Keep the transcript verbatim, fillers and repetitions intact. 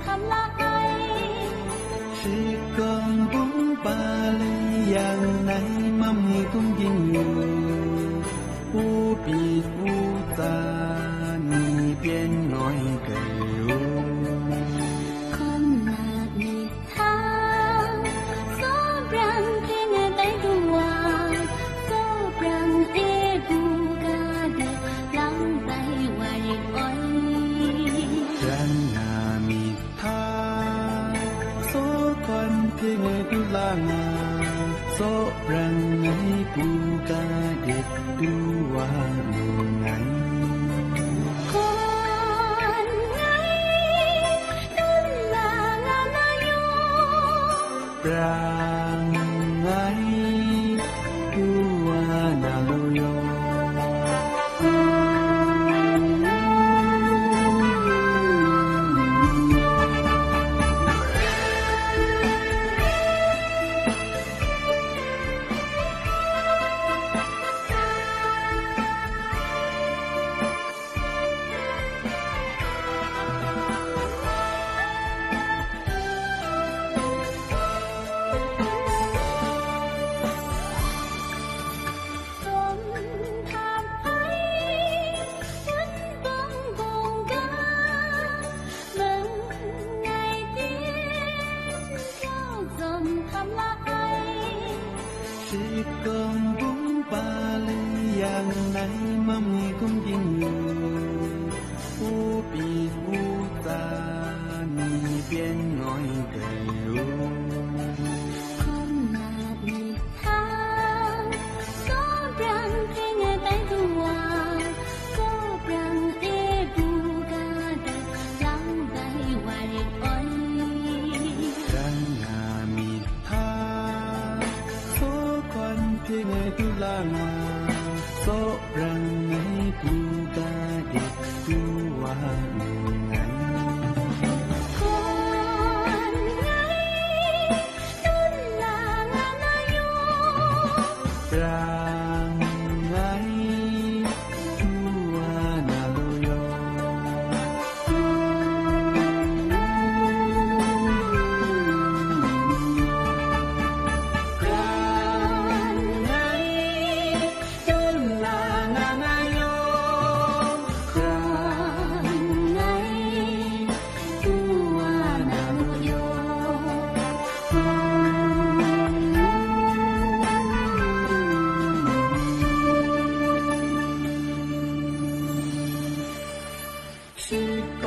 hkam la ai. Shikawng bungpa leng yang nai mam ni kum ging yu, u pit u tsa ni pyen ngoi kai u. Hkam na myit hta, tsaw brang hpyen ai tai du wa, tsaw brang e buga de lang tai wa rit oi. Ran na myit hta, tsaw hkawn hpyen ai du la nga, tsaw brang ai buga de du wa lu ngai. Hkawn ngai, dun la nga na yawng, brang ngai, du wa na lu yawng. Shikawng bungpa leng yang nai mam ni kum ging yu, u pyi u tsa ni pyen ngoi kai u. Hkawm na myit hta, tsaw brang hpyen ai tai du wa, tsaw brang e buga dat lang bai wa rit oi. Ran na myit hta, tsaw hkawn hpyen ai du la nga, tsaw brang ai buga de du wa nngai. Hkawn ngai, dun la nga na yawng, brang ngai, du wa na lu yawng. Brang ngai, dun la nga na yawng, brang ngai, du wa na lu yawng. Shikawng